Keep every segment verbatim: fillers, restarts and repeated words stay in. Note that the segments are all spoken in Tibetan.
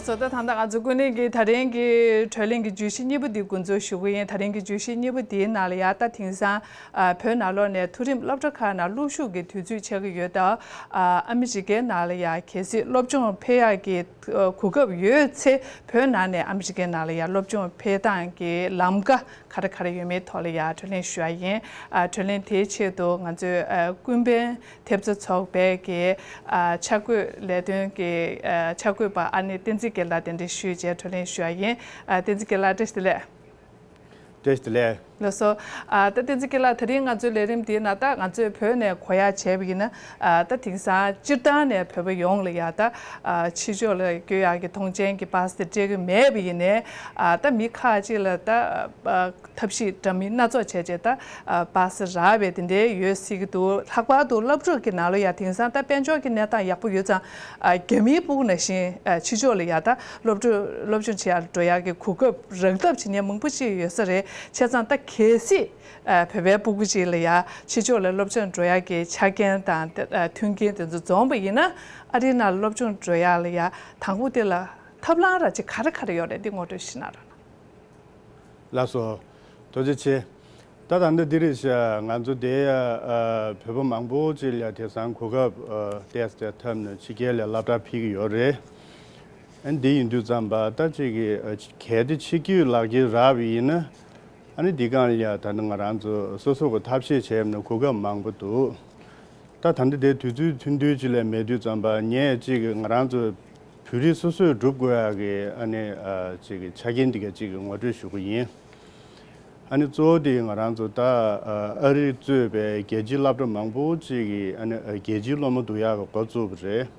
བཟོ་ལྟ་དང་ད་ང་ཚོ་ཀུན་གླེང་གི་ད་རིང་གི་གྲོས་གླེང་གི་བརྗོད་གཞི་གཉིས་པ་འདི་འགོ་འཛུགས་ཞུ་གི་ཡིན། ད་རིང་གི་བརྗོད་གཞི་གཉིས་པ་འདིའི་ནང་ལ་ཡ་ད་དེང་སང་ཨ་བོད་ནང་ལོགས་ནས་མཐོ་རིམ་སློབ་གྲྭ་ཁག་ནང་སློབ་ཞུགས་ཀྱི་དུས་ཚོད་ཆགས་ཀྱི་ཡོད་སྟབས། ཨ་ཨ་མི་རི་ཀའི་ནང་ལ་ཡ་གལ་སྲིད་སློབ་སྦྱོང་འཕེལ་ཡག་གི་ཨ་གོ་སྐབས་ཡོད་ཚེ་བོད་ནང་ནས་ཨ་མི་རི་ཀའི་ནང་ལ་ཡ་སློབ་སྦྱོང་འཕེལ་སྟངས་ཀྱི་ལམ་ཀ་ག་རེ་ག་རེ་ཡོད་མེད་ཐོག་ལ་ཡ་གྲོས་གླེང་ཞུ་ཡ་ཡིན། ཨ་གྲོས་གླེང་དེའི་ཆེད་དུ་ང་ཚོས་ཨ་ཀུན་ཕན་ཐེབས་རྩ་ཚོགས་པའི་གི་ཨ་འཆར་འགོད་ལས་དོན་གྱི་ཨ་འཆར་འགོད་པ་ཨ་ནེ་བསྟན་འཛིན་དགེ་ལགས་གདན་འདྲེན་ཞུས་བྱས་གྲོས་གླེང་ཞུ་ཡ་ཡིན། ཨ་བསྟན་འཛིན་དགེ་ལགས་བཀྲ་ཤིས་བདེ་ལེགས། བཀྲ་ཤིས་བདེ་ལེགས། ལགས་སོ། ཨ་ད་བསྟན་འཛིན་དགེ་ལགས། ད་རིང་ང་ཚོའི་ལས་རིམ་འདིའི་ནང་ད་ང་ཚོས་བོད་ནས་གོ་ཡ་བྱས་པ་ཡིན་ན། ཨ་ད་དེང་སང་སྤྱིར་བཏང་ནས་བོད་པ་ཡོངས་ལ་ཡ་ད་ཨ་ཕྱི་ཕྱོགས་ལ་སྐྱོད་ཡག་གི་ཐོངས་མཆན་གྱི་པ་སེ་དེ་སྤྲད་ཀྱི་མེད་པ་ཡིན་ནའི། ཨ་ད་མི་ཁག་ཅིག་ལ་ད་ཨ་ཐབས་ཤེས་འདྲ་མིན་སྣ་ཚོགས་བྱས་བྱས་ད་ཨ་པ་སེ་རག་པའི་དེ་འདྲའི་ཡོད་སྲིད་ཀྱི་འདུག་ལྷག་པར་དུ་སློབ་ཕྲུག་གི་ནང་ལ་ཡ་དེང་སང་ད་དཔལ་འབྱོར་གྱི་གནས་སྟངས་ཡག་པོ་ཡོད་ཙང་། ཨ་རྒྱ་མིའི་སྤུ་གུ་ནང་བཞིན་ཨ་ཕྱི་ཕྱོགས་ལ་ཡ་ད་སློབ་ཕྲུག་སློབ་སྦྱོང་བྱེད་ཡག་འགྲོ་ཡག་གི་གོ་སྐབས་རག་ཐབས་བྱེད་མཁན་མང་པོ་ཅིག་ཡོད་ས་རེད། བྱས་ཙང་ད་གལ་སྲིད་ཨ་བོད་པའི་སྤུ་གུ་ཅིག་ལ་ཡ་ཕྱི་ཕྱོགས་ལ་སློབ་སྦྱོང་འགྲོ་ཡག་གི་ཆ་རྐྱེན་དང་ཨ་མཐུན་རྐྱེན་དེ་ཚོ་འཛོམས་པ་ཡིན་ན། ཨ་རིའི་ནང་སློབ་སྦྱོང་འགྲོ་ཡག་ལ་ཡ་དང་པོ་དེ་ལ་ཐབས་ལམ་ར་ཅིག་ག་རེ་ག་རེ་ཡོད་རེད། འདི་ངོ་སྤྲོད་ཞུས་གནང་རོགས་གནང་། ལགས་སོ། ཐུགས་རྗེ་ཆེ། ད་ད་ལྟ་འདི་རེད་ཤག་ང་ཚོ་དེ་ཨ་བོད་པ་མང་པོ་ཅིག་ལ་དེང་སང་གོ་སྐབས་ཨ་ཏོག་ཙམ་ཐོབ་ནས་ཕྱི་རྒྱལ་ལ་སློབ་གྲྭ་ཕུད་ཀྱི་ཡོད་རེད། ཨ་འདི་ཡིན་དུས་ཙམ་པ་ད་ཅིག་གི་ཨ་གལ་ཏེ་ཕྱི་རྒྱུད་ལག་འཁྱེར་རག་པ་ཡིན་ན། ཨ་ནི་འདི་སྒང་ལ་ཡ་ད་ནི་ང་རང་ཚོ་སོ་སོ་གི་ཐབས་ཤེས་བྱས་ན་གོ་སྐབས་མང་པོ་འདུག་ད་ད་ལྟ་དེ་དུས་ཚོད་ཐུང་ཐུང་ཅིག་ལས་མེད་དུས་ཙམ་པ་ངས་ཅིག་ང་རང་ཚོ་བོད་རིགས་སོ་སོས་སྒྲུབ་དགོས་ཡག་གི་ཨ་ནི་ཨ་ཅིག་ཆ་རྐྱེན་འདི་ག་ཅིག་ངོ་སྤྲོད་ཞུ་གི་ཡིན། ཨ་ནི་གཙོ་བོ་དེ་ང་རང་ཚོ་ད་ཨ་རི་གཙོས་པའི་རྒྱལ་སྤྱིའི་སློབ་གྲྭ་མང་པོ་ཅིག་གིས་ཨ་ནི་ཨ་རྒྱལ་སྤྱིའི་སློབ་མ་བསྡུ་ཡག་གི་འགོ་བཙུགས་པ་རེད།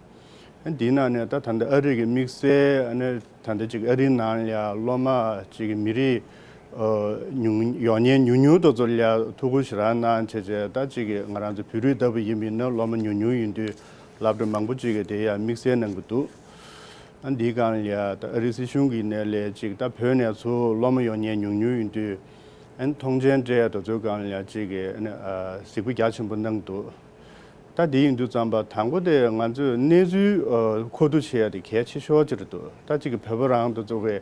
ཨ་འདིའི་ནང་ནས་ད་ད་ལྟ་ཨ་རི་གི་དམིགས་བསལ་ཨ་ནི་ད་ལྟ་ཅིག་ཨ་རིའི་ནང་ལ་སློབ་མ་ཅིག་གི་མི་རིགས་ཨ་ཉུང་ཡོང་མཁན་ཉུང་ཉུང་དེ་ཚོ་ལ་ཐུགས་ཁུར་ཞེ་དྲག་གནང་བྱས་བྱས། ད་ཅིག་གི་ང་རང་ཚོ་བོད་རིགས་ལྟ་བུ་ཡིན་པ་ཡིན་ན་སློབ་མ་ཉུང་ཉུང་ཡིན་དུས་སློབ་གྲྭ་མང་པོ་ཅིག་གིས་དེ་ཡང་དམིགས་བསལ་གནང་གི་འདུག་ཨ་འདིའི་སྒང་ལ་ཡ་ད་ཨ་རིའི་སྲིད་གཞུང་གི་ནས་ལས་ཅིག་ད་བོད་ནས་ཚུར་སློབ་མ་ཡོང་མཁན་ཉུང་ཉུང་ཡིན་དུས། ཨ་ནི་ཐོངས་མཆན་སྤྲད་དེ་ཚོའི་སྒང་ལ་ཡ་ཅིག་གི་ཨ་ནི་ཨ་གཟིགས་པ་རྒྱ་ཆེན་པོ་གནང་འདུག་ད་དེ་ཡིན་དུས་ཙམ་པ་དང་པོ་དེ་ང་ཚོས་གནས་ཚུལ་ཨ་མཁོ་བསྡུ་བྱེད་ཡ་དེ་གལ་ཆེ་ཤོས་ཅིག་རེད་འདུག་ད་ཅིག་གི་བོད་པ་རང་དུ་གཙོ་བའི་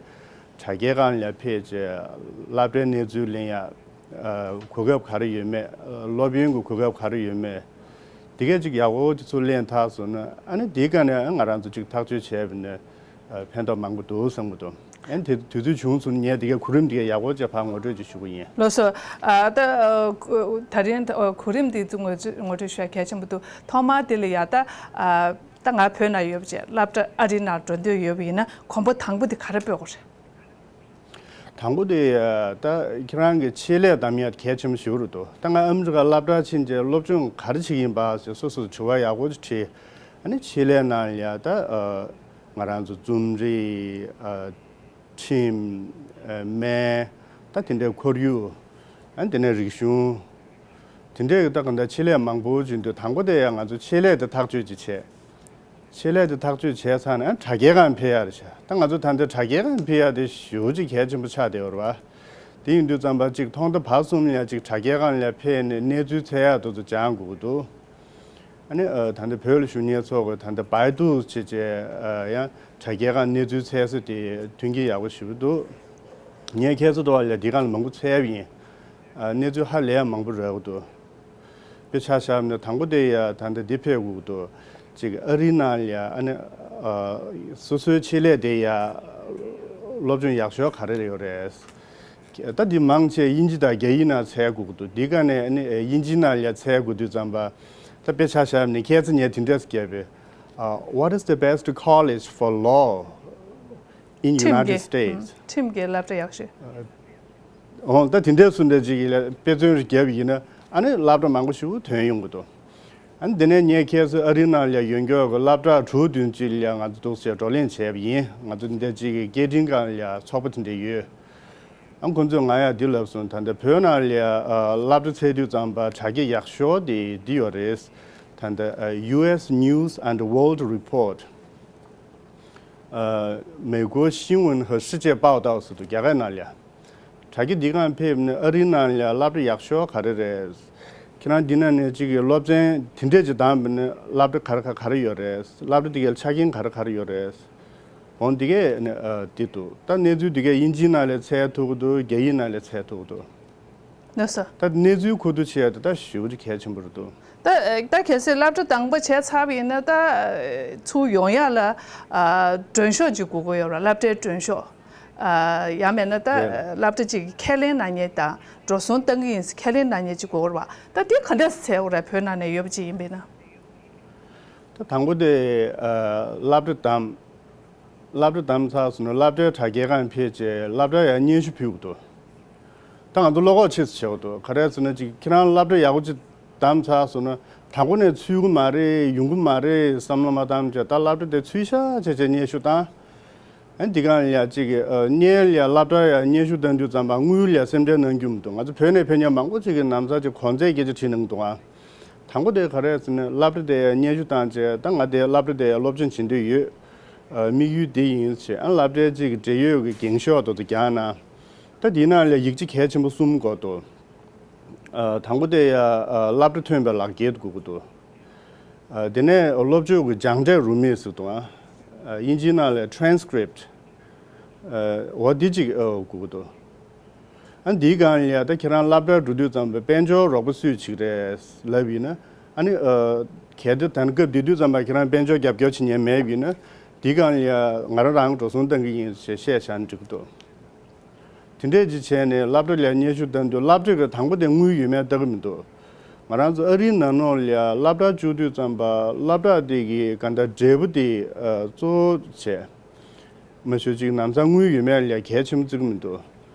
དྲ་རྒྱའི་སྒང་ལ་ཕེབས་བྱས་སློབ་གྲྭའི་གནས་ཚུལ་ལེན་ཡ། ཨ་གོ་སྐབས་ག་རེ་ཡོད་མེད། སློབ་ཡོན་གྱི་གོ་སྐབས་ག་རེ་ཡོད་མེད། དེ་གས་ཅིག་ཡག་པོ་ཅིག་ཚུར་ལེན་ཐག་སོང་ན། ཨ་ནི་དེའི་སྒང་ནས་ང་རང་ཚོ་ཅིག་ཐག་གཅོད་བྱས་པ་ནས་ཨ་ཕན་ཐོགས་མང་པོ་འདུག་བསམ་གྱི་འདུག་ཨ་ནི་དེ་དུས་ཚོད་བྱུང་སོང་ན་ངས་དེ་གས་གོ་རིམ་དེ་གས་ཡག་པོ་ཅིག་ཕར་ངོ་སྤྲོད་ཅིག་ཞུ་གི་ཡིན། ལགས་སོ། ཨ་ད་ཨ་གོ་ད་རིང་ཨ་གོ་རིམ་དེ་ཚོ་ངོ་སྤྲོད་ངོ་སྤྲོད་ཞུ་ཡ་གལ་ཆེན་པོ་འདུག་ཐོག་མར་དེ་ལ་ཡ་ད་ཨ་ད་ང་བོད་ནང་ཡོད་པ་བྱས་སློབ་གྲྭ་ཨ་རིའི་ནང་འགྲོ་འདོད་ཡོད་པ་ཡིན་ན་གོམ་པ་དང་པོ་དེ་ག་རེ་སྤོ་དགོས་རེད། དང་པོ་དེ་ད་ཁྱེད་རང་གི་ཆེད་ལས་གདམ་ཡ་གལ་ཆེན་པོ་ཞིག་རེད་འདུག་ད་ང་ཨ་མི་རི་ཀ་སློབ་གྲྭ་ཕྱིན་རྗེས་སློབ་སྦྱོང་ག་རེ་བྱེད་ཀྱི་ཡིན་པ་ཞེས་སོ་སོར་དྲི་བ་ཡག་པོ་ཅིག་དྲིས། ཨ་ནི་ཆེད་ལས་ནང་ལ་ཡ་ད་ང་རང་ཚོ་རྩོམ་རིག་ཨ་ཁྲིམས། ཨ་སྨན། ད་དེ་འདྲའི་ཁོར་ཡུག་ཨ་ནི་དེ་ནས་རིག་གཞུང་། དེ་འདྲའི་ད་གང་ལྟར་ཆེད་ལས་མང་པོ་ཅིག་འདུག་དང་པོ་དེ་ཡང་ང་ཚོ་ཆེད་ལས་དེ་ཐག་གཅོད་ཅིག་བྱས། ཆེད་ལས་དེ་ཐག་གཅོད་བྱས་ཚར་ནས་དྲ་རྒྱའི་སྒང་ཕེབས་ཡ་རེད་ཤག་ད་ང་ཚོ་ད་ལྟ་དྲ་རྒྱའི་སྒང་ཕེབས་ཡ་དེ་ཞེ་པོ་ཅིག་གལ་ཆེན་པོ་ཆགས་བསྡད་ཡོད་རེད་བ། དེ་ཡིན་དུས་ཙམ་པ་ཅིག་ཐོག་མཐའ་བར་གསུམ་ལ་ཅིག་དྲ་རྒྱའི་སྒང་ལ་ཕེབས་ནས་གནས་ཚུལ་འཚོལ་ཡ་དེ་ཚོ་སྦྱང་དགོས་ཀྱི་འདུག་ཨ་ནི་ཨ་ད་ལྟ་བོད་ལ་བཞུགས་མཁན་ཚོ་གིས་ད་ལྟ་བཱའི་ཏུ་བྱས་བྱས་ཨ་ཡང་དྲ་རྒྱའི་སྒང་གནས་ཚུལ་འཚོལ་ས་དེ་མཐུན་རྐྱེན་ཡག་པོ་ཞེ་པོ་འདུག་ངས་ཁྱེད་ཚོ་ཐོག་ལ་འདི་སྒང་ལ་མང་པོ་འཚོལ་བ་ཡིན། ཨ་གནས་ཚུལ་ཧ་ལས་ཡ་མང་པོ་རག་གི་འདུག་དཔེ་ཆ་བཞག་ན་དང་པོ་དེ་ཡ་ད་ལྟ་འདི་ཕེབས་དགོས་ཀྱི་འདུག་ཅིག་ཨ་རིའི་ནང་ལ་ཡ་ཨ་ནི་ཨ་སོ་སོའི་ཆེད་ལས་དེ་ཡ་སློབ་སྦྱོང་ཡག་ཤོས་ག་རེ་ཡོད་རེད། ད་འདི་མང་ཆེ་དབྱིན་ཇི་དང་རྒྱ་ཡིག་ནང་འཚོལ་དགོས་ཀྱི་འདུག་འདི་ག་ནས་ཨ་ནི་དབྱིན་ཇིའི་ནང་ལ་འཚོལ་དགོས་དུས་ཙམ་པ། ད་དཔེ་ཆ་བཞག་ནས་ཁྱེད་ཚོ་ངས་དེ་འདྲས་བརྒྱབ་པས། ཨ། What is the best college for law in United States? ཁྲིམས་ཀྱི་སློབ་གྲྭ་ཡག་ཤོས། འོང་ད་དེ་འདྲས་སུ་འདྲ་ཅིག་ལ་དཔེ་མཚོན་རེ་བརྒྱབ་ཡིན་ན་ཨ་ནི་སློབ་གྲྭ་མང་པོ་ཞིག་ཐོན་ཡོང་གི་འདུག་ཨ་ནི་དེ་ནས་ངས་ཁྱེད་ཚོ་ཨ་རིའི་ནང་ལ་ཡོད་མཁན་གྱི་སློབ་གྲྭ་དྲུག་བདུན་ཅིག་ལ་ང་ཚོ་འདུག་སེ་བགྲོ་གླེང་བྱས་པ་ཡིན། ང་ཚོ་འདི་འདྲ་ཅིག་གི་སྐད་འཕྲིན་སྒང་ལ་ཚོགས་པ་དེ་འདྲ་ཡོད། ཨ་ཁོང་ཚོས་ང་ཡ་འདི་ལབ་སོང་། ད་ལྟ་བོད་ནང་ལ་ཡ་ཨ་སློབ་གྲྭ་འཚོལ་དུས་ཙམ་པ་དྲ་རྒྱ་ཡག་ཤོས་དེ་འདི་ཡོད་རེད། ད་ལྟ་ཨ་U S News and World Report། ཨ་美国新闻和世界报道 ཟེར་འདུག་རྒྱ་སྐད་ནང་ལ་ཡ། དྲ་རྒྱ་འདི་སྒང་ཕེབས་ནས་ཨ་རིའི་ནང་ལ་ཡ་སློབ་གྲྭ་ཡག་ཤོས་ག་རེ་རེད། ཁྱེད་རང་འདི་ནང་ནས་གཅིག་གི་སློབ་ཚན་དེ་འདྲས་ཅིག་བདམས་པ་ནས་སློབ་གྲྭ་ག་རེ་ག་ག་རེ་ཡོད་རེད། སློབ་གྲྭ་དེ་གའི་ཆ་རྐྱེན་ག་རེ་ག་རེ་ཡོད་རེད། འོང་འདི་གས་ནི་ཨ་འདི་འདུག་ད་གནས་ཚུལ་འདི་གས་དབྱིན་ཇིའི་ནང་ལ་འཚོལ་ཐུབ་ཀྱི་འདུག་རྒྱ་ཡིག་ནང་ལ་འཚོལ་ཐུབ་ཀྱི་འདུག་ལགས་སོ། ད་གནས་ཚུལ་མཁོ་བསྡུ་བྱེད་ཡ་དེ་ད་ཞེ་པོ་ཅིག་གལ་ཆེན་པོ་རེད་འདུག་ད་ཨ་ད་གལ་སྲིད་སློབ་གྲྭ་དང་པོ་བྱས་ཚར་བ་ཡིན་ན་ད་ཨ་ཚུར་ཡོང་ཡ་ལ་ཨ་མགྲོན་ཤོག་ཅིག་དགོས་ཀྱི་ཡོད་རེད། སློབ་གྲྭའི་མགྲོན་ཤོག་ཨ་ཡང་མིན་ན་ད་རེད། སློབ་གྲྭ་གཅིག་གི་ཁས་ལེན་གནང་མཁན་དང་འགྲོ་སོང་གཏང་གི་ཡིན་ཟེར་ཁས་ལེན་གནང་མཁན་ཅིག་དགོས་ཀྱི་རེད་པ། ད་འདི་ག་འདྲས་འཚོལ་དགོས་རེད། བོད་ནང་ནས་ཡོད་པ་ཅིག་ཡིན་པ་ཡིན་ན། ད་དང་པོ་དེ་ཨ་སློབ་གྲྭ་བདམས། སློབ་གྲྭ་བདམས་ཚར་སོང་ན་སློབ་གྲྭའི་དྲ་རྒྱའི་སྒང་ཕེབས་རྗེས་སློབ་གྲྭ་ཡར་སྙན་ཞུ་ཕུལ་དགོས་འདུག་ད་ང་ཚོ་བློ་ཁོག་ཆེ་ཙམ་བྱེད་དགོས་འདུག་ག་རེ་ཟེར་ན་ཅིག་ཁྱེད་རང་སློབ་གྲྭ་ཡག་པོ་ཅིག་བདམས་ཚར་སོང་ན་དང་པོ་ནས་ཚུད་ཀྱི་མ་རེད། ཡོང་གི་མ་རེད་བསམ་བློ་མ་བཏང་བྱས་ད་སློབ་གྲྭ་དེ་ཚུད་ཤག་བྱས་བྱས་སྙན་ཞུ་བཏང་། ཨ་འདི་གང་ལ་ཡ་གཅིག་གི་ཨ་སྔོན་ལ་ཡ་སློབ་གྲྭ་ཡ་སྙན་ཞུ་བཏང་དུས་ཙམ་པ་དངུལ་ལ་ཡ་སེམས་ཁྲལ་གནང་རྒྱུ་མི་འདུག་ང་ཚོ་བོད་ནས་ཕེབས་མཁན་མང་པོ་ཅིག་གི་ནམ་ཟླ་གཅིག་གོང་ཚད་སྐད་ཆ་དྲིས་གནང་འདུག་ཨ། དང་པོ་དེ་ག་རེ་ཟེར་ན་སློབ་གྲྭ་དེ་ཡ་སྙན་ཞུ་བཏང་རྗེས་ད་ང་དེ་སློབ་གྲྭ་དེ་ཡ་སློབ་སྦྱོང་བྱེད་འདོད་ཡོད། ཨ་དམིགས་ཡུལ་དེ་ཡིན་ཞེས་ཨ་སློབ་གྲྭའི་གཅིག་གི་འབྲེལ་ཡོད་ཀྱི་འགེངས་ཤོག་དེ་ཚོ་རྒྱག་ན། ད་དེའི་ནང་ལ་ཡིག་ཆ་གལ་ཆེན་པོ་གསུམ་དགོས་འདུག་ཨ་དང་པོ་དེ་ཡ་ཨ་སློབ་གྲྭ་ཐོན་པའི་ལག་འཁྱེར་དགོས་ཀྱི་འདུག་ཨ་དེ་ནས་སློབ་སྦྱོང་གི་སྦྱངས་འབྲས་རུ་མིག་ཟེར་འདུག་ཨ། དབྱིན་ཇིའི་ནང་ལ་transcript ཨ་འོ་འདི་གཅིག་ཨ་དགོས་ཀྱི་འདུག་ཨ་འདིའི་སྒང་ལ་ཡ་ད་ཁྱེད་རང་སློབ་གྲྭར་འགྲོ་དུས་ཙམ་པ་དཔལ་འབྱོར་རོགས་པ་སུས་བྱེད་ཀྱི་རེད་ལབ་ཡིན་ན། ཨ་ནི་ཨ་གལ་ཏེ་ད་ནི་སྐབས་དེ་དུས་ཙམ་པ་ཁྱེད་རང་དཔལ་འབྱོར་རྒྱབ་སྐྱོར་བྱེད་མཁན་མེད་ཡིན་ན། འདིའི་སྒང་ལ་ཡ་ང་རང་རང་འགྲོ་སོང་གཏང་གི་ཡིན་ཞེས་བཤད་བཞག་ན་འགྲིག་གི་འདུག་དེ་འདྲས་ཅིག་བྱས་ནས་སློབ་གྲྭ་ལ་སྙན་ཞུ་བཏང་དུས་སློབ་གྲྭ་གི་དང་པོ་དེ་དངུལ་ཡོད་མེད་ལྟ་གི་མི་འདུག་ང་རང་ཚོ་ཨ་རིའི་ནང་ལོགས་ལ་སློབ་གྲྭ་བཅུག་དུས་ཙམ་པ་སློབ་གྲྭ་དེ་གི་ག་འདྲ་འབྲས་བུ་དེ་ཨ་གཙོ་བོ་བྱས། མ་གཞི་ཅིག་ལམ་སང་དངུལ་ཡོད་མེད་ལ་གལ་ཆེན་པོ་བརྩི་གི་མི་འདུག་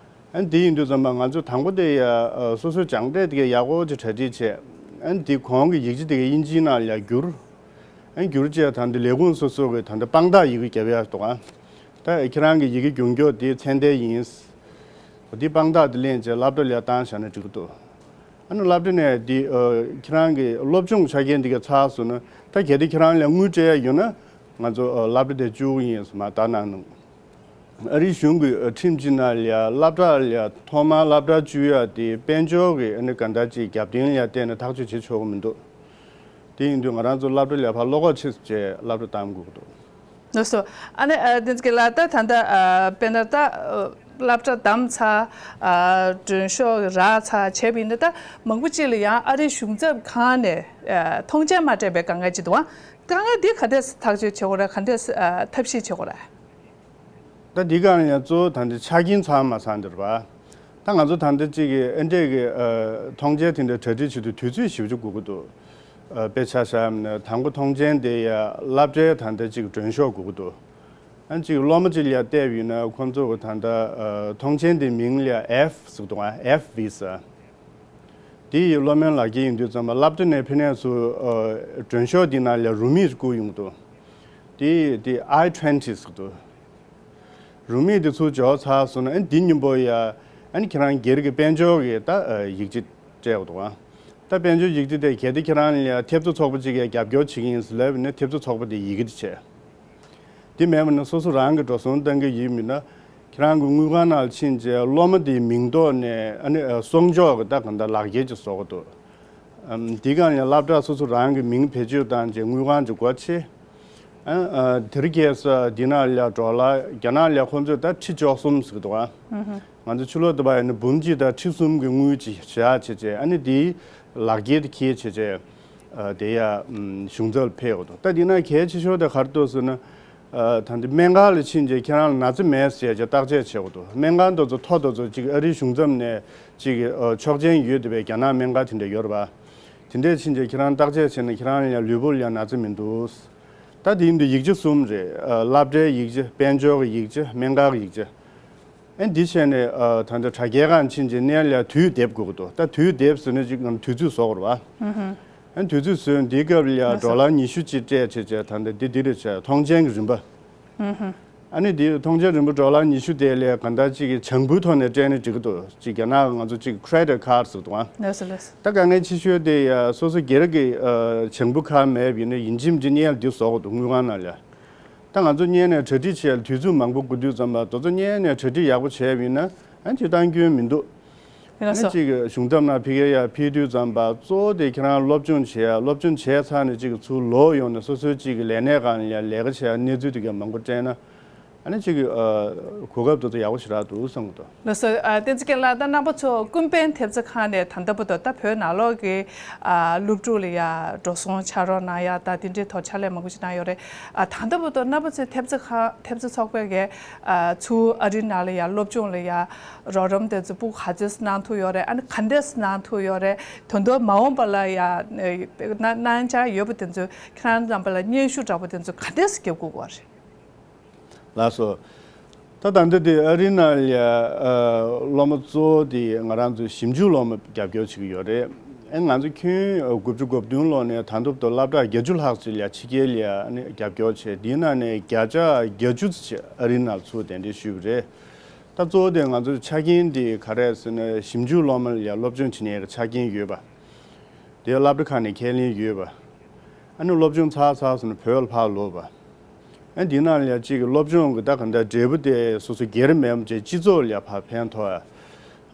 ཨ་ནི་དེ་ཡིན་དུས་ཙམ་པ་ང་ཚོས་དང་པོ་དེ་ཡ་ཨ་སོ་སོའི་སྦྱངས་འབྲས་དེ་ག་ཡག་པོ་ཅིག་གྲ་སྒྲིག་བྱས། ཨ་ནི་དེ་གོང་གི་ཡིག་ཆ་དེ་ག་དབྱིན་ཇིའི་ནང་ལ་ཡ་བསྒྱུར། ཨ་ནི་བསྒྱུར་བྱས་ད་ལྟ་ལས་ཁུངས་སོ་སོ་གི་ད་ལྟ་དཔང་རྟགས་ཡི་གེ་རྒྱབ་ཡ་འདུག་ཨ། ད་ཁྱེད་རང་གི་ཡི་གེ་སྦྱོང་རྒྱུ་དེ་ཚད་ལྡན་ཡིན། འདི་དཔང་རྟགས་དེ་ལེན་བྱས་སློབ་གྲྭ་ལ་བཏང་བཞག་ན་འགྲིག་གི་འདུག་ཨ་ནི་སློབ་གྲྭ་ནས་འདི་ཨ་ཁྱེད་རང་གི་སློབ་སྦྱོང་ཆ་རྐྱེན་འདི་ག་ཚར་སོང་ན་ད་གལ་ཏེ་ཁྱེད་རང་ལ་དངུལ་སྤྲད་ཡ་ཡོད་ན་ང་ཚོ་ཨ་སློབ་གྲྭ་དེ་བཅུག་གི་ཡིན་ཟེར་མར་བརྡ་གནང་གནང་། ཨ་རིའི་གཞུང་གི་ཨ་ཁྲིམས་ཀྱི་ནང་ལ་ཡ་སློབ་གྲྭ་ལ་ཡ་ཐོག་མར་སློབ་གྲྭ་བཅུག་ཡ་དེ་དཔལ་འབྱོར་གྱི་ཨ་ནི་ག་འདྲ་ཅིག་རྒྱབ་རྟེན་ལ་ཡ་བརྟེན་ནས་ཐག་གཅོད་བྱེད་ཆོག་གི་མི་འདུག་དེ་ཡིན་དུས་ང་རང་ཚོ་སློབ་གྲྭ་ལ་ཕར་བློ་ཁོག་ཆེ་ཙམ་བྱས་སློབ་གྲྭ་བཏང་དགོས་ཀྱི་འདུག་ལགས་སོ། ཨ་ནི་ཨ་བསྟན་འཛིན་ལགས་ད་ད་ལྟ་ཨ་དཔེར་ན་ད་ཨ་སློབ་གྲྭ་བདམས་ཚར། ཨ་མགྲོན་ཤོག་རག་ཚར་བྱས་པ་ཡིན་ན་ད་མང་པོ་ཅིག་ལ་ཡང་ཨ་རིའི་གཞུང་ཚབ་ཁང་ནས་ཨ་ཐོངས་མཆན་མ་སྤྲད་པའི་དཀའ་ངལ་ཅིག་འདུག་ཨ། དཀའ་ངལ་འདི་ག་འདྲས་ཐག་གཅོད་བྱེད་དགོས་རེད། ག་འདྲས་ཨ་ཐབས་ཤེས་བྱེད་དགོས་རེད། ད་འདི་གང་ཡང་གཙོ་བོ་ད་འདི་ཆ་རྐྱེན་ཚང་མ་ཚང་འདིར་བ། ད་ང་ཚོ་ད་འདི་གཅིག་གི་ཨེ་འདྲས་ཀྱི་ཨ་ཐོངས་མཆན་དེ་འདྲ་གྲ་སྒྲིག་བྱེད་དུས་དུས་ཚོད་ཞེ་པོ་ཅིག་དགོས་ཀྱི་འདུག་ཨ་དཔེ་ཆ་བཞག་ན་དང་པོ་ཐོངས་མཆན་དེ་ཡ་སློབ་གྲྭའི་ད་འདི་གཅིག་མགྲོན་ཤོག་དགོས་ཀྱི་འདུག་ཨ་གཅིག་སློབ་མ་གཅིག་ལ་ཡ་བལྟས་པ་ཡིན་ན་ཁོང་ཚོ་གི་ད་ལྟ་ཨ་ཐོངས་མཆན་དེ་མིང་ལ་ཡ་ཨེཕ་ཟེར་གི་འདུག་ཨ་ཨེཕ་བི་ཟེར། དེ་ཡི་སློབ་མའི་ལག་འཁྱེར་ཡིན་དུས་ཙམ་པ་སློབ་གྲྭ་ནས་ཕེབས་མཁན་ཚོ་ཨ་མགྲོན་ཤོག་འདི་ནང་ལ་རུ་མིག་བསྐུར་ཡོང་གི་འདུག་དེ་དེ་ཨའི་ཊུ་ཝེན་ཊི་ཟེར་གི་འདུག་རུ་མིག་དེ་ཚུར་འབྱོར་ཚར་སོང་ན་ཨ་ནི་འདི་མཉམ་པོ་ཡ་ཨ་ནི་ཁྱེད་རང་སྒེར་གྱི་དཔལ་འབྱོར་གྱི་ད་ཨ་ཡིག་ཆ་སྤྲད་དགོས་འདུག་ཨ། ད་དཔལ་འབྱོར་ཡིག་ཆ་དེ་གལ་ཏེ་ཁྱེད་རང་ལ་ཡ་ཐེབས་རྩ་ཚོགས་པ་གཅིག་གིས་རྒྱབ་སྐྱོར་བྱེད་ཀྱི་ཡིན་ཟེར་ལབ་ན་ཐེབས་རྩ་ཚོགས་པ་དེ་ཡི་གེ་དེ་བྱས། དེ་མེད་པ་ན་སོ་སོ་རང་གི་འགྲོ་སོང་གཏང་གི་ཡིན་མིན་ན། ཁྱེད་རང་གི་དངུལ་ཁང་ནང་ཕྱིན་རྗེས་སློབ་མ་དེའི་མིང་ཐོག་ནས་ཨ་ནི་ཨ་གསོག་འཇོག་གི་ད་གང་ལྟར་ལག་འཁྱེར་ཅིག་བཟོ་དགོས་འདུག་ཨམ་དེ་གང་ཡང་སློབ་གྲྭ་སོ་སོ་རང་གི་མིང་བེད་སྤྱོད་བཏང་རྗེས་དངུལ་ཁང་ཅིག་སྒོ་ཕྱེ། ཨ་ཨ་དེ་རིང་ཁ་སང་འདི་ནང་ལ་འགྲོ་ལ་རྒྱ་ནག་ལ་ཁོང་ཚོས་ད་ཁྲི་བཅུ་གསུམ་ཟེར་གི་འདུག་ཨ། ང་ཚོ་ཕྱི་ལོགས་དུ་བ་ཡིན་ན་འབུམ་གཅིག་དང་ཁྲི་གསུམ་གྱི་དངུལ་ཅིག་བཞག་བྱས་རྗེས་ཨ་ནི་དེའི་ལག་འཁྱེར་དེ་འཁྱེར་བྱས་རྗེས། ཨ་དེ་ཡ་ཨམ་གཞུང་ཚབ་ལ་ཕེབས་དགོས་འདུག་ད་འདི་ན་གལ་ཆེ་ཤོས་དེ་ག་རེ་འདུག་ཟེར་ན། ཨ་ད་འདི་སྨན་ཁང་ལ་ཕྱིན་རྗེས་ཁྱེད་རང་ལ་ན་ཚ་མེད་ཟེར་བྱས་བརྟག་དཔྱད་བྱེད་དགོས་འདུག་སྨན་ཁང་དེ་ཚོ་མཐོ་དེ་ཚོ་ཅིག་ཨ་རིའི་གཞུང་ཚབ་ནས་ཅིག་ཨ་ཆོག་མཆན་ཡོད་བསྡད་པའི་རྒྱ་ནག་སྨན་ཁང་དེ་འདྲ་ཡོད་རེད་པ། དེ་འདྲས་ཕྱིན་རྗེས་ཁྱེད་རང་བརྟག་དཔྱད་བྱས་ན་ཁྱེད་རང་ལ་ལུས་པོ་ལ་ན་ཚ་མི་འདུག་ད་དེ་ཡིན་དུས་ཡིག་ཆ་གསུམ་རེད། ཨ་སློབ་གྲྭའི་ཡིག་ཆ། དཔལ་འབྱོར་གྱི་ཡིག་ཆ། སྨན་ཁང་གི་ཡིག་ཆ། ཨ་འདི་བྱས་ནས་ཨ་ད་ལྟ་དྲ་རྒྱའི་སྒང་ཕྱིན་རྗེས་སྔོན་ལ་དུས་དེབ་དགོས་ཀྱི་འདུག་ད་དུས་དེབ་ཟེར་ན་ཅིག་ང་དུས་ཚོད་བཟོ་དགོས་རེད་པ། ཨ་དུས་ཚོད་བཟོས་འདིའི་སྐབས་ལ་ཡ་ལགས་སོ། ཌོ་ལར་ཉི་ཤུ་ཅིག་སྤྲད་བྱས་བྱས་ད་ལྟ་འདི་འདི་རེད་བྱས་ཐོངས་མཆན་གྱི་རིན་པ། ཨ་ནི་འདི་ཐོངས་མཆན་རིན་པ་ཌོ་ལར་ཉི་ཤུ་དེ་ལས་གང་ལྟར་ཅིག་གི་བྱང་བུའི་ཐོག་ནས་སྤྲད་ན་འགྲིག་གི་འདུག་ཅིག་རྒྱ་ནག་གི་ང་ཚོ་ཅིག་credit card་ཟེར་གི་འདུག་ཨ། ལགས་སོ་ལགས་སོ། ད་དཀའ་ངལ་ཆེ་ཤོས་དེ་ཡ་སོ་སོ་སྒེར་གྱི་ཨ་བྱང་བུ་ཁ་མེད་པ་ཡིན་ན་ཡིན་གཅིག་མིན་གཅིག་སྔོན་ལ་འདི་བཟོ་དགོས་འདུག་དངུལ་ཁང་ནང་ལ། ད་ང་ཚོ་སྔོན་ནས་གྲ་སྒྲིག་བྱས་ལ་དུས་ཚོད་མང་པོ་འགོར་དུས་ཙམ་པ་དེ་ཚོ་སྔོན་ནས་གྲ་སྒྲིག་ཡག་པོ་བྱས་པ་ཡིན་ན་ཨ་ཅིག་གཏང་སྐྱོན་མི་འདུག་ལགས་སོ། ཨ་ནི་ཅིག་གཞུང་ཚབ་ནང་ཕ་གིར་ཡར་ཕེབས་དུས་ཙམ་པ་གཙོ་བོ་དེ་ཁྱེད་རང་སློབ་སྦྱོང་བྱས་ཡ། སློབ་སྦྱོང་བྱས་ཚར་ནས་ཅིག་ཚུར་ལོག་ཡོང་ནས་སོ་སོའི་ཅིག་གི་ལས་གནས་སྒང་ལ་ཡ་ལས་ཀ་བྱས་ཡ་གནས་ཚུལ་དེ་ག་མང་པོ་སྤྲད་ན། ཨ་ནི་གཅིག་གི་ཨ་གོ་སྐབས་དེ་ཚོ་ཡག་པོ་ཞེ་དྲག་འདུག་བསམ་གྱི་འདུག་ལགས་སོ། ཨ་བསྟན་འཛིན་རྒྱལ་ལགས། ད་རྣམ་པ་ཚོ་ཀུན་ཕན་ཐེབས་རྩ་ཁང་ནས་ད་ལྟ་བར་དུ་ད་བོད་ནང་ལོགས་ཀྱི་ཨ་སློབ་ཕྲུག་ལ་ཡ་འགྲོ་སོང་ཕྱག་རོགས་གནང་ཡ་ད་དེ་འདྲའི་ཐོག་ཕྱག་ལས་མང་པོ་ཞིག་གནང་ཡོད་རེད། ཨ་ད་ལྟ་བར་དུ་རྣམ་པ་ཚོའི་ཐེབས་རྩ་ཁང་ཐེབས་རྩ་ཚོགས་པས་ཀྱི་ཨ་ཚུར་ཨ་རིའི་ནང་ལ་ཡ་སློབ་སྦྱོང་ལ་ཡ་རོགས་རམ་དེ་ཚོ་སྤུ་ག་ཚོད་གནང་ཐུབ་ཡོད་རེད། ཨ་ནི་ག་འདྲས་གནང་ཐུབ་ཡོད་རེད། དོན་དུ་མ་འོངས་པ་ལ་ཡ་གནང་གནང་འཆར་ཡོད་པ་དེ་ཚོ་ཁྱེད་རང་རྣམ་པ་ལ་སྙན་ཞུ་འདྲ་པོ་དེ་ཚོ་ག་འདྲས་རྒྱབ་དགོས་ཀྱི་རེད། ལགས་སོ། ད་ད་ལྟ་དེ་ཨ་རིའི་ནང་ལ་ཡ་ཨ་སློབ་མ་གཙོ་བོ་དེ་ང་རང་ཚོའི་ཞིབ་འཇུག་སློབ་མ་རྒྱབ་སྐྱོར་བྱེད་ཀྱི་ཡོད་རེད། ཨ་ང་ཚོ་ཁྱོན་དགུ་བཅུ་གོ་བདུན་ལོ་ནས་ད་ལྟ་བར་དུ་སློབ་གྲྭ་བརྒྱད་ཅུ་ལྷག་ཙམ་ལ་ཕྱི་རྒྱལ་ལ་ཡ་ཨ་ནི་རྒྱབ་སྐྱོར་བྱས། དེའི་ནང་ནས་བརྒྱ་ཆ་བརྒྱད་ཅུ་ཙམ་ཞིག་ཨ་རིའི་ནང་ཚུར་གདན་འདྲེན་ཞུས་པ་རེད། ད་གཙོ་བོ་དེ་ང་ཚོའི་ཆ་རྐྱེན་དེ་ག་རེ་ཟེར་ན་ཞིབ་འཇུག་སློབ་མ་ལ་ཡ་སློབ་སྦྱོང་བྱེད་མཁན་གྱི་ཆ་རྐྱེན་ཡོད་པ། དེ་སློབ་གྲྭ་ཁག་ནས་ཁས་ལེན་ཡོད་པ། ཨ་ནི་སློབ་སྦྱོང་ཚར་ཚར་སོང་ན་བོད་ལ་ཕར་ལོག་པ། ཨ་འདི་ནང་ལ་ཡ་གཅིག་གི་སློབ་སྦྱོང་གི་ད་ག་འདྲ་འབྲས་བུ་དེ་སོ་སོ་སྒེར་མེད་པ་བྱས་སྤྱི་ཚོགས་ལ་ཡ་ཕར་ཕན་ཐོགས་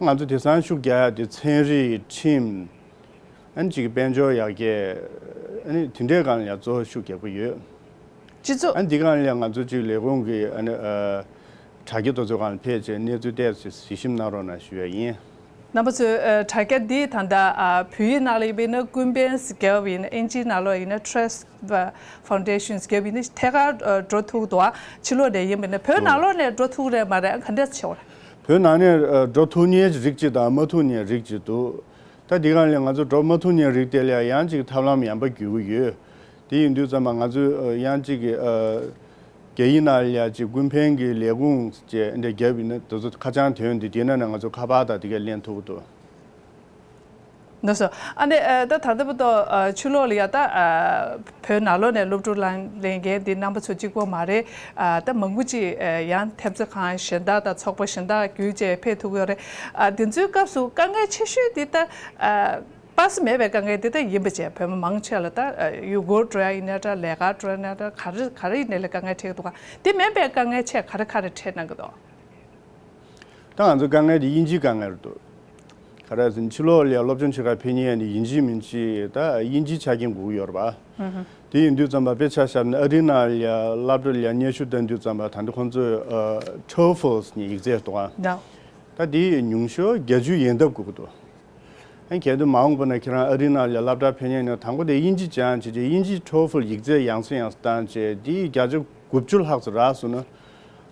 ཡ། ང་ཚོ་དེང་སང་ཤུགས་རྒྱག་ཡ་དེ་ཚན་རིག་ཁྲིམས། ཨ་ནི་གཅིག་གི་དཔལ་འབྱོར་ཡར་རྒྱས། ཨ་ནི་དེ་འདྲའི་སྒང་ལ་ཡ་གཙོ་བོ་ཤུགས་རྒྱག་གི་ཡོད། སྤྱི་ཚོགས། ཨ་འདི་སྒང་ལ་ཡ་ང་ཚོ་གཅིག་ལས་ཁུངས་ཀྱི་ཨ་ནི་ཨ་དྲ་རྒྱ་དེ་ཚོ་སྒང་ལ་ཕེབས་བྱས་གནས་ཚུལ་ཏོག་ཙམ་གཟིགས་ཞིབ་གནང་རོགས་གནང་ཞུ་ཡ་ཡིན། རྣམ་པ་ཚོས་ཨ་དྲ་རྒྱ་འདི་ད་ལྟ་ཨ་བོད་ཡིག་ནང་ལ་ཡིན་པ་ཡིན་ན་ཀུན་ཕན་ཟེར་རྒྱབ་ཡིན་ན། ཨིན་ཇིའི་ནང་ལོགས་ཡིན་ན་Trust Foundation ཟེར་རྒྱབ་ཡིན་ན་ཐད་ཀར་ཨ་འགྲོ་ཐུབ་འདུག་ཕྱི་ལོགས་ནས་ཡིན་པ་ཡིན་ན། བོད་ནང་ལོགས་ནས་འགྲོ་ཐུབ་རེད་མ་རེད། ཨ་ག་འདྲས་ཆེ་བ་རེད། བོད་ནང་ནས་ཨ་འགྲོ་ཐུབ་མཁན་རིགས་གཅིག་དང་མ་ཐུབ་མཁན་རིགས་གཅིག་འདུག་ད་འདི་སྒང་ལ་ང་ཚོ་འགྲོ་མ་ཐུབ་མཁན་རིགས་དེ་ལ་ཡང་གཅིག་ཐབས་ལམ་ཡང་པ་བརྒྱུད་ཀྱི་ཡོད། དེ་ཡིན་དུས་ཙམ་པ་ང་ཚོས་ཨ་ཡང་གཅིག་གི་ཨ་རྒྱ་ཡིག་ནང་ལ་ཡ་གཅིག་ཀུན་ཕན་གྱི་ལས་ཁུངས་བཅས་འདྲ་བརྒྱབ་ཡིན་ན་དེ་ཚོ་ཁ་བྱང་ཐོན་དུས་དེ་ནང་ནས་ང་ཚོ་ཁ་པར་དང་དེ་ག་ལེན་ཐུབ་ཀྱི་འདུག་འདུག་སོ། ཨ་ནི་ཨ་ད་ད་ལྟ་བར་དུ་ཨ་ཕྱི་ལོགས་ལ་ཡ་ད་ཨ་བོད་ནང་ལོགས་ནས་སློབ་ཕྲུག་ལེན་ལེན་མཁན་འདི་རྣམ་པ་ཚོ་གཅིག་པོ་མ་རེད། ཨ་ད་མང་པོ་ཅིག་ཨ་ཡང་ཐེབས་རྩ་ཁང་གཞན་དག་དང་ཚོགས་པ་གཞན་དག་བརྒྱུད་བྱས་ཕེབས་ཐུབ་ཀྱི་ཡོད་རེད། ཨ་དེ་ཚོའི་སྐབས་སུ་དཀའ་ངལ་ཆེ་ཤོས་འདི་ད་ཨ་པ་སེ་མེད་པའི་དཀའ་ངལ་འདི་ད་ཡིན་པ་བྱས། བོད་མི་མང་ཆེ་ལ་ད་ཡུལ་སྐོར་འགྲོ་ཡ་ཡིན་ན་འདྲ། ལས་ཀ་འགྲོ་ཡ་ཡིན་ན་འདྲ། ག་རེ་ག་རེ་ཡིན་ནའི་ལ་དཀའ་ངལ་འཕྲད་ཀྱི་འདུག་ག་དེ་མིན་པའི་དཀའ་ངལ་ཆེ་ག་རེ་ག་རེ་འཕྲད་གནང་གི་འདུག་ད་ང་ཚོ་དཀའ་ངལ་དེ་དབྱིན་ཇིའི་དཀའ་ངལ་རེད་འདུག་ག་རེ་ཟེར་ན་ཕྱི་ལོགས་ལ་སློབ་སྦྱོང་བྱེད་གར་ཕེབས་མཁན་ནི་དབྱིན་ཇི་མིན་ཅི་ད་དབྱིན་ཇིའི་ཆ་རྐྱེན་དགོས་ཀྱི་ཡོད་རེད་པ། དེ་ཡིན་དུས་ཙམ་པ་དཔེ་ཆ་བཞག་ན་ཨ་རིའི་ནང་ལ་སློབ་གྲྭ་ལ་སྙན་ཞུ་བཏང་དུས་ཙམ་པ་ད་ལྟ་ཁོང་ཚོས་ཨ་ཊོ་ཕལ་ཟེར་མཁན་ཡིག་ཚད་འདུག་ག་ད་དེ་ཉུང་ཤོས་བརྒྱད་ཅུ་ཡན་འདབ་དགོས་ཀྱི་འདུག་ཨ་གལ་ཏེ་མ་འོངས་པ་ན་ཁྱེད་རང་ཨ་རིའི་ནང་ལ་སློབ་གྲྭ་ཕེབས་མཁན་ནི་དང་པོ་དེ་དབྱིན་ཇི་སྦྱངས་བྱས་རྗེས་དབྱིན་ཇི་ཊོ་ཕལ་ཡིག་ཚད་ཡང་སེ་ཡང་སེ་བཏང་བྱས་དེ་བརྒྱ་ཆ་དགུ་བཅུ་ལྷག་ཙམ་རག་སོང་ན།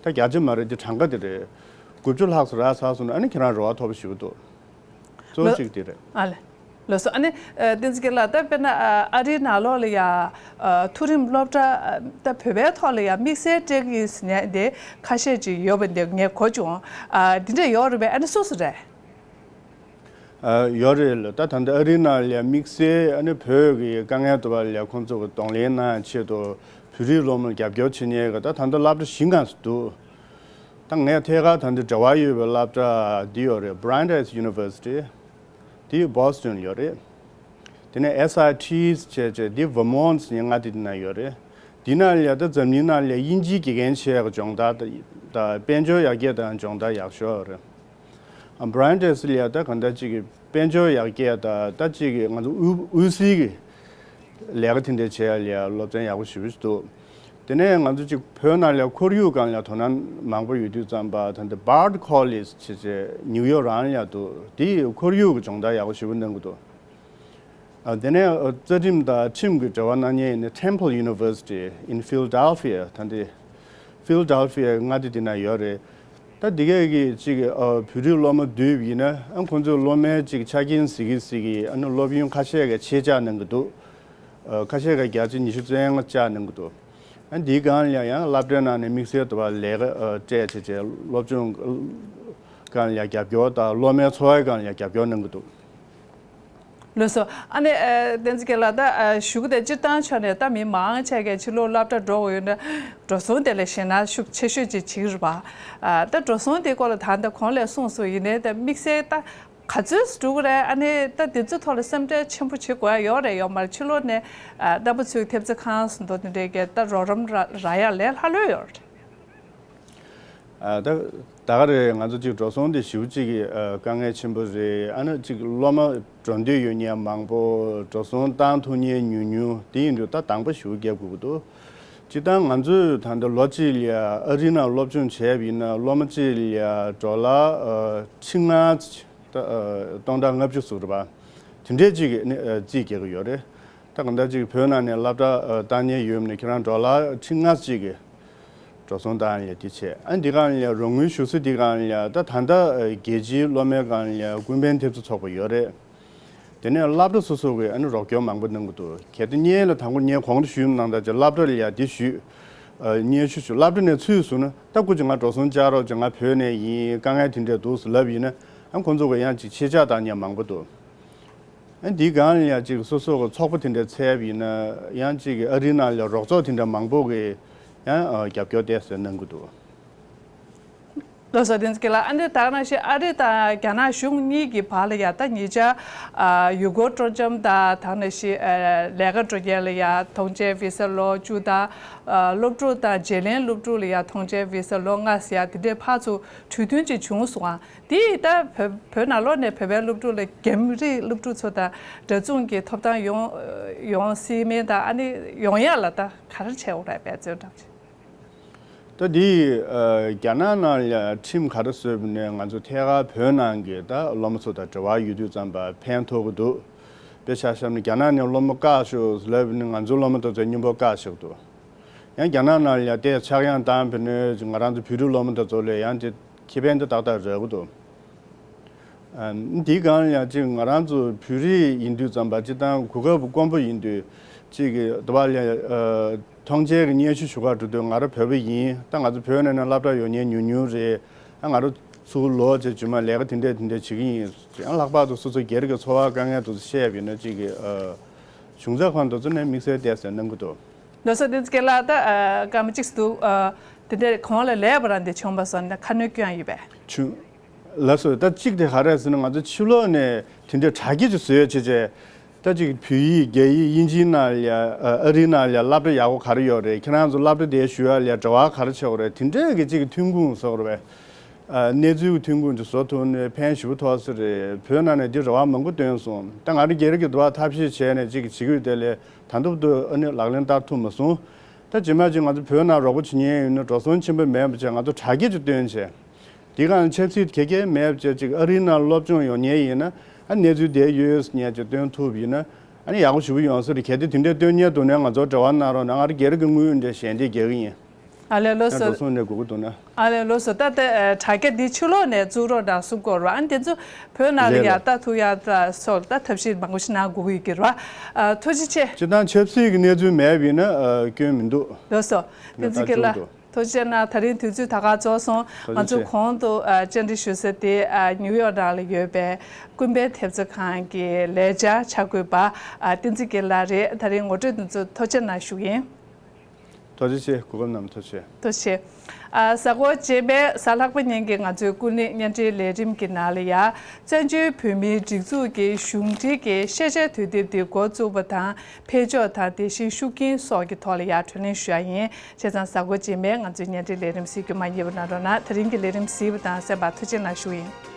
ད་བརྒྱ་ཆ་མ་རེད། དེ་གྲངས་ཀ་དེ་རེད། དགུ་བཅུ་ལྷག་ཙམ་རག་ཚར་སོང་ན་ཨ་ནི་ཁྱེད་རང་རེ་བ་ཐོབ་པ་ཞིག་འདུག་གཙོ་བོ་ལགས། གཅིག་དེ་རེད། ཨ་ལས། ལགས་སོ། ཨ་ནི་ཨ་བསྟན་འཛིན་རྒྱལ་ལགས། ད་དཔེར་ན་ཨ་ཨ་རིའི་ནང་ལོགས་ལ་ཡ་ཨ་མཐོ་རིམ་སློབ་གྲྭ་ཨ་ད་བོད་པའི་ཐོག་ལ་ཡ་དམིགས་བསལ་སྤྲད་ཀྱི་ཡིན་ཟེར་ནས་དེ་ཁ་ཤས་ཅིག་ཡོད་པ་འདི་ངས་གོ་བྱུང་། ཨ་འདི་འདྲ་ཡོད་རེད་པས། ཨ་ནི་སུ་སུ་རེད། ཨ་ཡོད་རེད་ལགས། ད་ད་ལྟ་ཨ་རིའི་ནང་ལ་དམིགས་བསལ་ཨ་ནི་བོད་ཀྱི་དཀའ་ངལ་དུ་བ་ལ་ཁོང་ཚོ་གི་གདོང་ལེན་གནང་ཆེད་དུ་བོད་རིགས་སློབ་མར་རྒྱབ་སྐྱོར་བྱེད་མཁན་གྱི་ད་ད་ལྟ་སློབ་གྲྭ་བཞི་སྒང་ཙམ་འདུག་ད་ངས་ཐད་ཀར་ད་ལྟ་འབྲེལ་བ་ཡོད་པའི་སློབ་གྲྭ་འདི་ཡོད་རེད། Brandeis University། དེ་Boston་ཡོད་རེད། དེ་ནས་S I T་བྱས་བྱས་དེ་Vermont་ཟེར་མཁན་མངའ་སྡེ་དེ་ན་ཡོད་རེད། དེ་ན་ལ་ད་འཛམ་གླིང་ནང་ལ་དབྱིན་ཇིའི་དགེ་རྒན་བྱས་ཀྱི་སྦྱོང་བརྡར་དང་དཔལ་འབྱོར་ཡར་རྒྱས་དང་སྦྱོང་བརྡར་ཡག་ཤོས་རེད། ཨ་Brandeis་ལ་ཡ་ད་གང་ལྟར་ཅིག་གི་དཔལ་འབྱོར་ཡར་རྒྱས་དང་ད་ཅིག་གི་ང་ཚོ་དབུལ་དབུལ་སེལ་གྱི་ལས་ཀ་དེ་འདྲ་བྱེད་ཡ་ལ་ཡ་སློབ་ཚན་ཡག་པོ་ཞེ་པོ་ཞིག་འདུག་དེ་ནས་ང་ཚོ་ཅིག་བོད་ནང་ལ་ཡ་ཁོར་ཡུག་སྒང་ལ་ཡ་དོ་སྣང་མང་པོ་ཡོད་དུས་ཙམ་པ་ད་ལྟ་Bard College་བྱས་བྱས་ནིའུ་ཡོག་རང་ལ་ཡ་འདུག་དེ་ཁོར་ཡུག་གི་སྦྱོང་བརྡར་ཡག་པོ་ཞེ་པོ་གནང་གི་འདུག་ཨ་དེ་ནས་ཨ་རྩ་ཁྲིམས་དང་ཁྲིམས་ཀྱི་འབྲེལ་བ་གནང་མཁན་ཡིན་ན་Temple University in Philadelphia་ད་འདི་Philadelphia་མངའ་སྡེ་དེ་ན་ཡོད་རེད། ད་འདི་གས་ཀྱི་ཅིག་ཨ་བོད་རིགས་སློབ་མ་བསྡུས་པ་ཡིན་ན་ཨ་ཁོང་ཚོའི་སློབ་མའི་ཅིག་ཆ་རྐྱེན་གཟིགས་ཀྱི་གཟིགས་ཀྱི་ཨ་ནི་སློབ་ཡོན་ཁ་ཤས་ཀྱི་ཆད་བཅག་གནང་གི་འདུག་ཨ་ཁ་ཤས་ཀྱི་བརྒྱ་ཆ་ཉི་ཤུ་རྩ་ལྔ་བཅག་གནང་གི་འདུག་ཨ་འདིའི་སྒང་ལ་ཡང་སློབ་གྲྭའི་ནང་ནས་དམིགས་བསལ་དུ་བ་ལས་ཀ་ཨ་སྤྲད་བྱས་བྱས་སློབ་སྦྱོང་སྒང་ལ་ཡང་རྒྱབ་སྐྱོར་དང་སློབ་མའི་འཚོ་བའི་སྒང་ལ་ཡང་རྒྱབ་སྐྱོར་གནང་གི་འདུག་ལགས་སོ། ཨ་ནི་ཨ་བསྟན་འཛིན་རྒྱལ་ལགས། ད་ཨ་ཞུ་གི་དེ་སྤྱིར་བཏང་ཆ་ནས་ད་མི་མང་ཆེ་གས་ཕྱི་ལོགས་སློབ་གྲྭ་འགྲོ་དགོས་ཡོད་ན་འགྲོ་སོང་དེ་ལ་ཞེད་སྣང་ཤུགས་ཆེ་ཤོས་ཅིག་བྱེད་ཀྱི་རེད་པ། ཨ་ད་འགྲོ་སོང་དེ་སྐོར་ལ་ད་ལྟ་གོང་ལ་གསུངས་སོང་། ཡིན་ནའི་ད་དམིགས་བསལ་ད་ག་ཚོད་འགྲོ་གི་རེད། ཨ་ནི་ད་དེ་ཚོའི་ཐོག་ལ་སེམས་ཁྲལ་ཆེན་པོ་བྱེད་དགོས་ཡ་ཡོད་རེད་ཡོད་མ་རེད། ཕྱི་ལོགས་ནས་ཨ་རྣམ་པ་ཚོའི་ཐེབས་རྩ་ཁང་ཟེར་འདུག་དེ་འདྲའི་གས་ད་རོགས་རམ་རག་རག་ཡ་ལས་སླ་ལོས་ཡོད་རེད། ཨ་ད་ད་ག་རེད། ང་ཚོ་གཅིག་འགྲོ་སོང་དེ་ཞེ་པོ་ཅིག་གི་ཨ་དཀའ་ངལ་ཆེན་པོ་རེད། ཨ་ནི་གཅིག་སློབ་མ་འགྲོ་འདོད་ཡོད་མཁན་མང་པོ། འགྲོ་སོང་བཏང་ཐུབ་མཁན་ཉུང་ཉུང་། དེ་ཡིན་དུས་ད་དང་པོ་ཞེ་པོ་རྒྱབ་དགོས་ཀྱི་འདུག་སྤྱིར་བཏང་ང་ཚོས་ད་ལྟ་ལོ་གཅིག་ལ་ཡ་ཨ་རི་ནང་སློབ་སྦྱོང་བྱས་པ་ཡིན་ན་སློབ་མ་གཅིག་ལ་ཡ་ཌོ་ལར་ཨ་ཁྲི་ལྔ་ད་ཨ་སྟོང་ཕྲག་ལྔ་བཅུ་ཟེར་བ་དེ་འདྲས་ཅིག་གི་ཨ་ནི་ཨ་རྩིས་རྒྱག་གི་ཡོད་རེད། ད་གང་ལྟར་ཅིག་བོད་ནང་ནས་སློབ་གྲྭ་ཨ་བཏང་མཁན་ཡོད་ན་ཁྱེད་རང་ཌོ་ལར་ཁྲི་ལྔ་ཅིག་གི་འགྲོ་སོང་བཏང་ཡ་དེ་བྱས། ཨ་འདི་སྒང་ལ་ཡ་རོགས་དངུལ་ཞུ་ས་འདི་སྒང་ལ་ཡ་ད་ད་ལྟ་ཨ་རྒྱལ་སྤྱིའི་སློབ་མའི་སྒང་ལ་ཡ་ཀུན་ཕན་ཐེབས་རྩ་ཚོགས་པ་ཡོད་རེད། དེ་ནས་སློབ་གྲྭ་སོ་སོ་གིས་ཨ་ནི་རོགས་སྐྱོར་མང་པོ་གནང་གི་འདུག་གལ་ཏེ་སྔོན་ལ་དང་པོ་ངས་གོང་དུ་ཞུས་ནང་ལྟར་ཅིག་སློབ་གྲྭ་ལ་ཡ་འདི་ཞུས། ཨ་སྙན་ཞུ་ཞུ། སློབ་གྲྭ་ནས་ཚུར་ཟུར་ན་ད་སྐུ་མཁྱེན་ང་འགྲོ་སོང་བཅག་རོགས་བྱེད། ང་བོད་ནས་ཡིན། དཀའ་ངལ་དེ་འདྲས་འདུག་ཟེར་ལབ་ཡིན་ན་ཨ་ཁོང་ཚོ་གིས་ཡང་ཅིག་ཆད་ཆག་བཏང་མཁན་མང་པོ་འདུག་ཨ་འདིའི་སྒང་ལ་ཡང་ཅིག་སོ་སོ་གི་ཚོགས་པ་དེ་འདྲ་བཙལ་བ་ཡིན་ན་ཡང་ཅིག་ཨ་རིའི་ནང་ལ་རོགས་ཚོགས་དེ་འདྲ་མང་པོ་གིས་ཡང་ཨ་རྒྱབ་སྐྱོར་ཏོག་ཙམ་གནང་གི་འདུག་ལགས་སོ། བསྟན་འཛིན་དགེ་ལགས། ཨ་ནི་ད་ག་ནང་བཞིན་ཨ་རི་དང་རྒྱ་ནག་གཞུང་གཉིས་ཀྱི་བར་ལ་ཡ་ད་ཉེ་ཆར་ཨ་ཡུལ་སྐོར་སྤྲོ་འཆམ་དང་ད་ག་ནང་བཞིན་ཨ་ལས་ཀ་འགྲོ་མཁན་ལ་ཡ་ཐོངས་མཆན་བི་ས་ལོ་བཅུ་དང་ཨ་སློབ་ཕྲུག་དང་བརྗེ་ལེན་སློབ་ཕྲུག་ལ་ཡ་ཐོངས་མཆན་བི་ས་ལོ་ལྔ་ཟེར་ཡ་དེ་འདྲའི་ཕར་ཚུར་གྲོས་མཐུན་ཅིག་བྱུང་སོང་ཨ། དེ་ཡིས་ད་བོད་བོད་ནང་ལོགས་ནས་བོད་པའི་སློབ་ཕྲུག་ལ་རྒྱ་མི་རིགས་སློབ་ཕྲུག་ཚོ་དང་འདྲ་མཚུངས་ཀྱི་ཐོབ་ཐང་ཡོང་ཡོང་སྲིད་མིན་དང་ཨ་ནི་ཡོང་ཡ་ལ་ད་ག་རེ་བྱས་འོ་ར་འབད་བརྩོན་འགྲམ་ཆེ། ད་འདི་ཨ་རྒྱ་ནག་ནང་ལ་ཁྲིམས་ག་རེ་བཟོས་པ་ནས་ང་ཚོ་ཐད་ཀར་བོད་ནང་གི་ད་སློབ་མ་ཚོ་དང་འབྲེལ་བ་ཡོད་དུས་ཙམ་པ་ཕན་ཐོགས་ཀྱི་འདུག་དཔེ་ཆ་བཞག་ན་རྒྱ་ནག་ནས་སློབ་མ་བཀག་ཤོག་ལབ་ནས་ང་ཚོ་སློབ་མ་དེ་ཚོ་མཉམ་པོ་བཀག་བཞག་འདུག་ཡང་རྒྱ་ནག་ནང་ལ་ཡང་དེ་ཆག་ཡང་བཏང་བ་ནས་ང་རང་ཚོ་བོད་རིགས་སློབ་མ་དེ་ཚོ་ལ་ཡང་དེ་ཁེ་ཕན་དེ་ཏག་ཏག་རག་གི་འདུག་ཨ་འདིའི་སྒང་ལ་ཡང་ཅིག་ང་རང་ཚོ་བོད་རིགས་ཡིན་དུས་ཙམ་པ་སྤྱིར་བཏང་གོ་སྐབས་དཀོན་པོ་ཡིན་དུས་ཅིག་གི་དུ་བ་ལ་ཨ་ཐོངས་མཆན་གྱི་སྙན་ཞུ་ཞུ་གར་འགྲོ་དུས་ང་རང་བོད་པ་ཡིན། ད་ང་ཚོ་བོད་ནང་ནས་སློབ་གྲྭ་ཡོང་མཁན་ཉུང་ཉུང་རེད། ཨ་ང་རང་ཚུར་ལོག་བྱས་རྗེས་མ་ལས་ཀ་དེ་འདྲས་དེ་འདྲས་བྱེད་ཀྱི་ཡིན། ཡང་ལྷག་པར་དུ་སོ་སོ་སྒེར་གྱི་འཚོ་བ་དཀའ་ངལ་དེ་ཚོ་བཤད་པ་ཡིན་ན་ཅིག་གི་ཨ་གཞུང་ཚབ་ཁང་དེ་ཚོ་ནས་དམིགས་བསལ་ཏོག་ཙམ་གནང་གི་འདུག་ལགས་སོ། བསྟན་འཛིན་དགེ་ལགས། ད་ཨ་སྐར་མ་གཅིག་ཙམ་འདུག་ཨ་དེ་འདྲས་གོང་ལ་ལས་པ་རང་དེ་བྱུང་བ་སོང་ན་ཁ་སྣོན་སྐྱོན་ཡོད་པས། བྱུང་། ལགས་སོ། ད་གཅིག་དེ་ག་རེ་ཟེར་ན་ང་ཚོ་ཕྱི་ལོགས་ནས་དེ་འདྲའི་དྲ་རྒྱ་ཅིག་བཟོས་བྱས་བྱས། ད་ཅིག་བོད་ཡིག་རྒྱ་ཡིག་དབྱིན་ཇིའི་ནང་ལ་ཡ་ཨ་རིའི་ནང་ལ་ཡ་སློབ་གྲྭ་ཡག་པོ་ག་རེ་ཡོད་རེད། ཁྱེད་རང་ཚོ་སློབ་གྲྭ་དེ་ཞུ་ཡ་ལ་ཡ་འབྲེལ་བ་ག་རེ་བྱེད་དགོས་རེད། དེ་འདྲའི་གི་ཅིག་ཐོན་ཁུངས་བཟོ་དགོས་རེད། ཨ་གནས་ཚུལ་གྱི་ཐོན་ཁུངས་ཅིག་བཟོ་ཐུབ་ན་ཕན་ཞེ་པོ་ཐོགས་ས་རེད། བོད་ནང་ནས་འདི་རེ་བ་མང་པོ་བཏོན་སོང་། ད་ང་རང་སྒེར་གྱི་འདུ་བ་ཐབས་ཤེས་བྱས་ནས་ཅིག་བྱེད་ཀྱི་ཡོད་དེ་ལས་ད་དུང་དུ་ཨ་ནི་ལག་ལེན་བསྟར་ཐུབ་མ་སོང་། ད་རྗེས་མ་ཅིག་ང་ཚོ་བོད་ནང་རོགས་པ་བྱེད་མཁན་ཡོད་ན་འགྲོ་སོང་ཆེན་པོ་མེད་པ་བྱས་ང་ཚོ་དྲ་རྒྱ་ཅིག་བཏོན་བྱས། དེ་གང་ཆབ་སྲིད་ག་གེ་མེད་པ་བྱས་ཅིག་ཨ་རིའི་ནང་སློབ་སྦྱོང་ཡོང་མཁན་ཡིན་ན་ཨ་གནས་ཚུལ་དེ་ཡོད་ངས་ཅིག་སྟོན་ཐུབ་ཡིན་ན་ཨ་ནི་ཡག་པོ་ཞེ་པོ་ཡོང་ས་རེད། གལ་ཏེ་དེ་འདྲའི་སྟོན་མཁན་འདུག་ན་ང་ཚོར་འབྲེལ་བ་གནང་རོགས་གནང་། ང་རང་སྒེར་གྱི་དངུལ་འདྲ་ཞལ་འདེབས་རྒྱག་གི་ཡིན། ཨ་ལས་ལགས་སོ། ཡང་འགྲོ་སོང་འདྲ་དགོས་ཀྱི་འདུག་ན། ཨ་ལས་ལགས་སོ། ད་ལྟ་ཨ་དྲ་རྒྱ་འདི་ཕྱི་ལོགས་ནས་བཙུགས་རོགས་གནང་གསུང་གི་ཡོད་རེད་པ། ཨ་ནི་དེ་ཚོ་བོད་ནང་ལ་ལགས་ཡ་ལགས། ལྟ་ཐུབ་ཡ་ད་སོགས་ད་ཐབས་ཤེས་མང་པོ་ཞིག་གནང་དགོས་ཀྱི་ཡོད་ཀྱི་རེད་པ། ཨ་ཐུགས་རྗེ་ཆེ། སྤྱིར་བཏང་ཆབ་སྲིད་ཀྱི་གནས་ཚུལ་མེད་པ་ཡིན་ན་ཨ་སྐྱོན་མི་འདུག་ལགས་སོ། བསྟན་འཛིན་དགེ་ལགས། ཐུགས་རྗེ་གནང་། ད་རིང་དུས་ཚོད་ད་ག་རྫོགས་སོང་། ང་ཚོ་གོང་དུ་ཨ་བཅར་འདྲི་ཞུ་ས་དེ་ཨ་ནིའུ་ཡོག་ནང་ལ་ཡོད་པའི་ཀུན་ཕན་ཐེབས་རྩ་ཁང་གི་ལས་བྱ་འཆར་འགོད་པ་ཨ་བསྟན་འཛིན་དགེ་ལགས་རེད། ད་རིང་ངོ་སྤྲོད་དེ་ཚོ་ཐུགས་རྗེ་གནང་ཞུ་གི་ཡིན། ཐུགས་རྗེ་ཆེ། གོ་སྐབས་གནང་བར་ཐུགས་རྗེ་ཆེ། ཐུགས་རྗེ་ཆེ། ཨ་གཟའ་འཁོར་རྗེས་མའི་གཟའ་ལྷག་པ་ཉིན་གྱི་ང་ཚོའི་ཀུན་གླེང་བརྙན་འཕྲིན་ལས་རིམ་གྱི་ནང་ལ་ཡ་བཙན་བྱོལ་བོད་མིའི་སྒྲིག་འཛུགས་ཀྱི་གཞུང་འབྲེལ་གྱི་ཤེས་བྱའི་དུས་དེབ་འདི་འགོ་བཙུགས་པ་དང་འཕེལ་ཕྱོགས་དང་དེ་བཞིན་ཤུགས་རྐྱེན་སོགས་ཀྱི་ཐོག་ལ་ཡ་བགྲོ་གླེང་ཞུ་ཡ་ཡིན། བྱས་ཙང་གཟའ་འཁོར་རྗེས་མའི་ང་ཚོའི་བརྙན་འཕྲིན་ལས་རིམ་གཟིགས་རྒྱུ་མ་བསྙེལ་བ་གནང་རོགས་གནང་། དེ་རིང་གི་ལས་རིམ་གཟིགས་པ་དང་གསན་པར་ཐུགས་རྗེ་གནང་ཞུ་ཡིན།